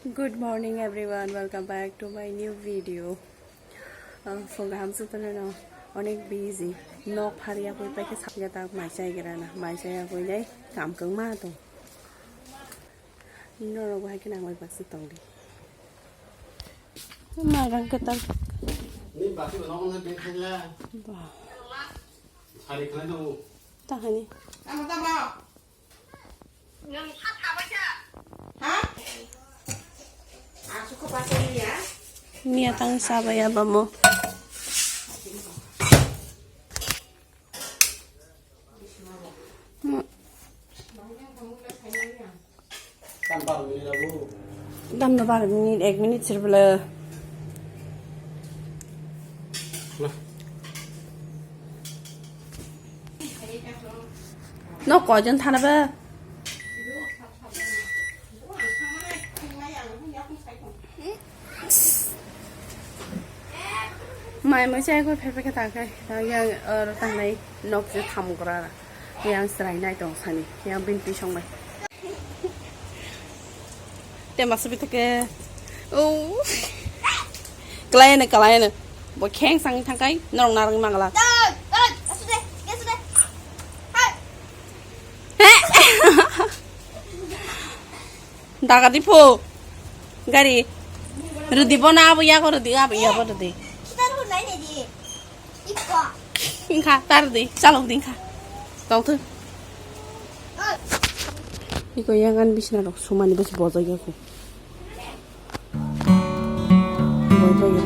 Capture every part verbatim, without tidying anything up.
Good morning everyone, welcome back to my new video. Uh, phung kaham se tongo no, onek busy. Nok phariya koi paikhe sakya ta mai chai gira na, mai chai ya koi nai kam kang ma to. Norok bo hai khe nang bai baksa tong di. Mai rang ketal. Ni basi ba nok na de khaila. Ba. Sari khalai no. Ta hani. Tamo tamo. Miya tang saba ya bamo. Tam no bar minute, ek minute sir bela. No koijon thana ba? Mai mai chai ko phe phe khe ta khai. Yang, eh, tangnai nok je thamugra. Yang serai nai tong sani. Yang binti song bai. Te masa bita ke. Oh. Kalai na, kalai na. Bo kheng sang thang kai, norok narang mangla. Daga di pho. Gari. Rudi bo na abo yago rudi, abo yago rudi. Wngkha, tar di, chalok di wngkha. Tong thu. Iko yang kan bisna rok sumani besi bojok ya ku. Bojok ya.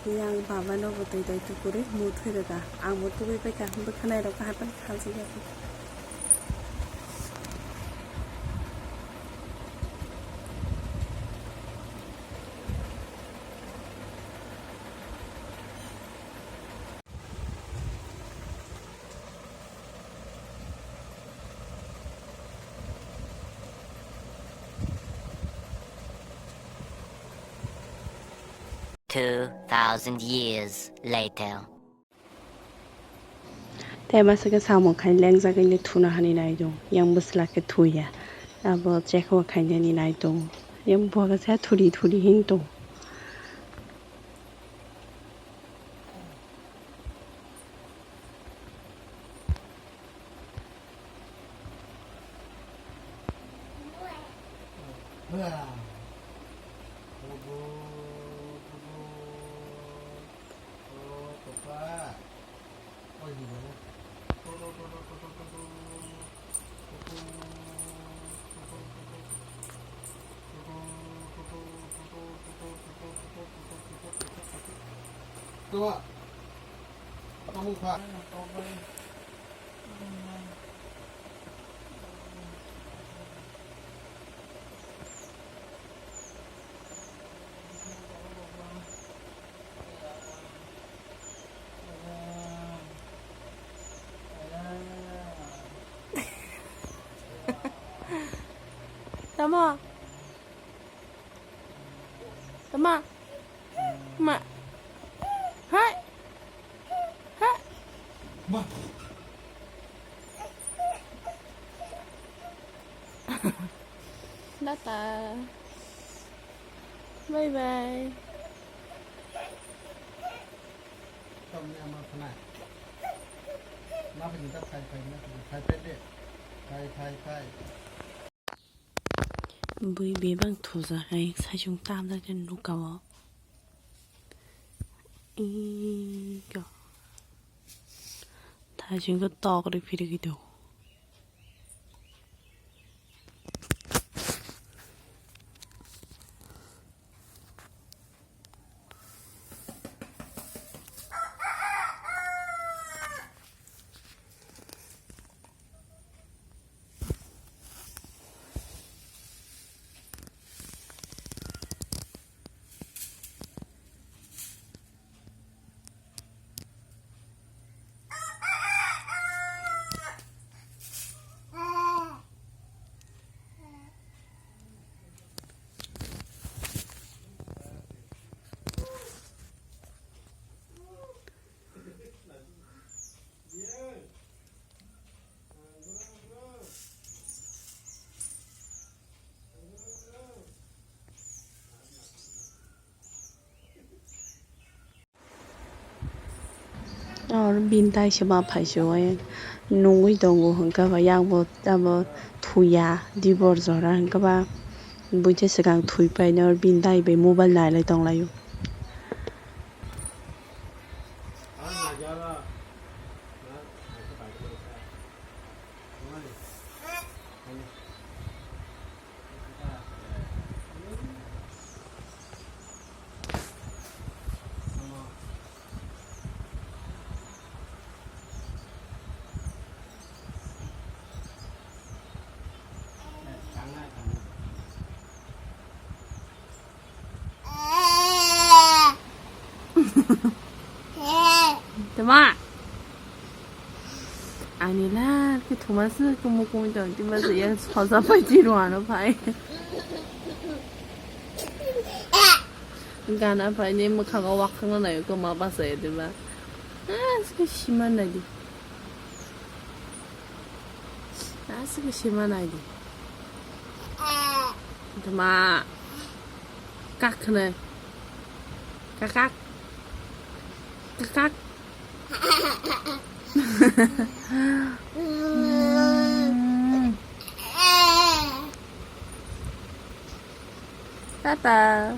Yang baba no bo twi twi tukuri mu thwi rwkha. Ang bo tugui paikha, bwkha nai rok kaham khalsi ya. Two thousand years later. Tei masa khe samung khai lengjak le thuna hani nai do. Yang bwsla khe thuya. Abo chekho khainani nai do. Yang buaga sa thuri thuri hin do. Tama. Tama. Ma. Hai. Hai. Ma. Tata. Bye bye. Tamni ama khna. Ma phai ta phai phai na phai phai de. Phai phai phai. Bui bebak thujak ai saichung tamjak je nuka o. Iko. Thaising khe tok ri phirigwi tongo. Or bini dai se ma phai se oi nungwi tongo hwnkhe ba yang bo tamo thuya dibor jora hwnkhe ba buithe swkang thwi painai or bini dai bai mobile nai lai tong laio. Tama. Ani la ke thuma se kumu kumu tong tima se yang soja pai ti ruano pai. Gana pai ni mwkhango wakhangna nayo ko ma basa ya diba. Ah, se sima nai di. Aswk se ma nai di. Tama. Kak khna. Kakak. Kakak. Tata.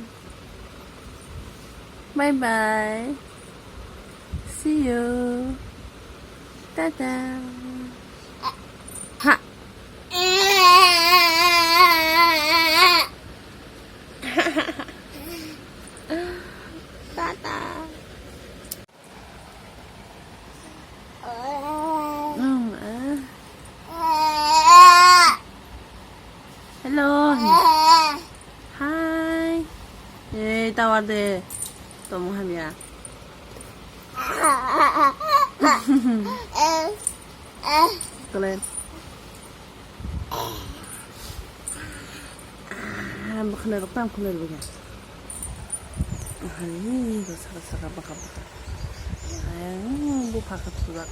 Bye bye. See you. Tata. Ha. Tata. Mm, eh. Hello. Hi. Eh, tawa de. Tomong hamya. Kalen. Ah, bwkhanai rok tam khulai rwbaikha. Hai, bo saka saka bwkha bwkha. Hai, hmm, bupha khe thujak.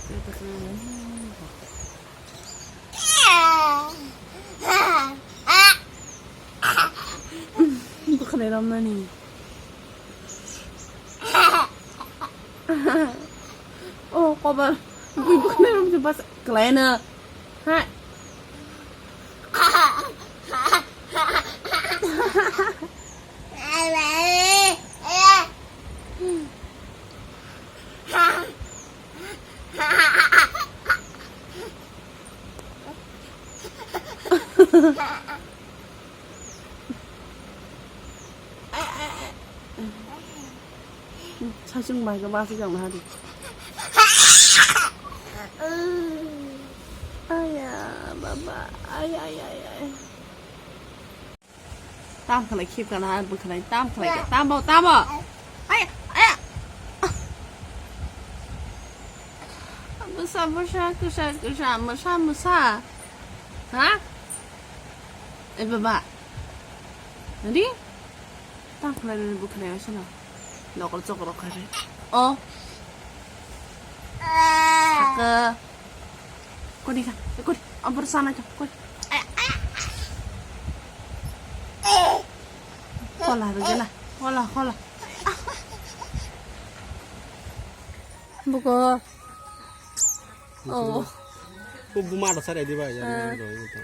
Bwkhanai romnani. Oh, kobar. Bui bwkhanai romse bas kelaina. Hai. Saichung bai khe basi jang na di. Aya, baba, ay, ay, ay, ay. Tam khalai khip kana, bwkhalai tam khalai, tam bo, tam bo. Ay, ay. Bwsa, bwsa, kwsa, kwsa, mwsa, mwsa. Ha? E baba. Nadi? Tam khlai nani bwkhanai asana. Nokol chokol rok khai. O. Saka. Kodi ka, kodi. Abor sana ka, kodi. Kola rwgena. Kola, kola. Buko. Oh. Ko buma da sare di ba ya.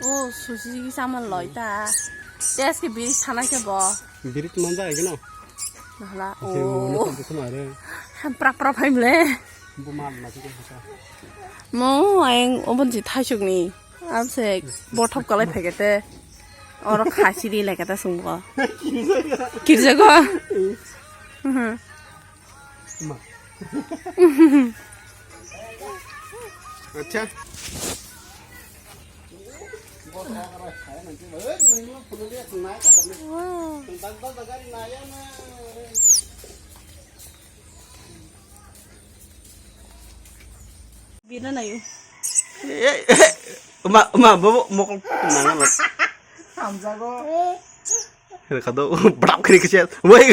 Oh, sushi ki saman loi ta. Tes ke biri sana ke bo. Biri tu manja ke no. Nahla. Oh. Ham prak prak phai mle. Buma ma ti ko sa. Mo aing obon ji thaisuk ni. Amse bothop kalai phai kete. Oro khasi di lai kete sungko. Kirjago. Mhm. Ma. Acha. Wow. Bina nayo. Uma, uma, bobo mokol nang. Hamjago. Kado, brak kiri kecil. Woi.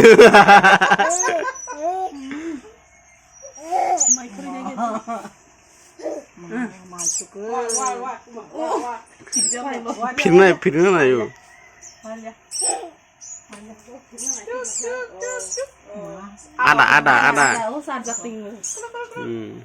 Phirna, phirna nayo. Ada, ada, ada. Hmm.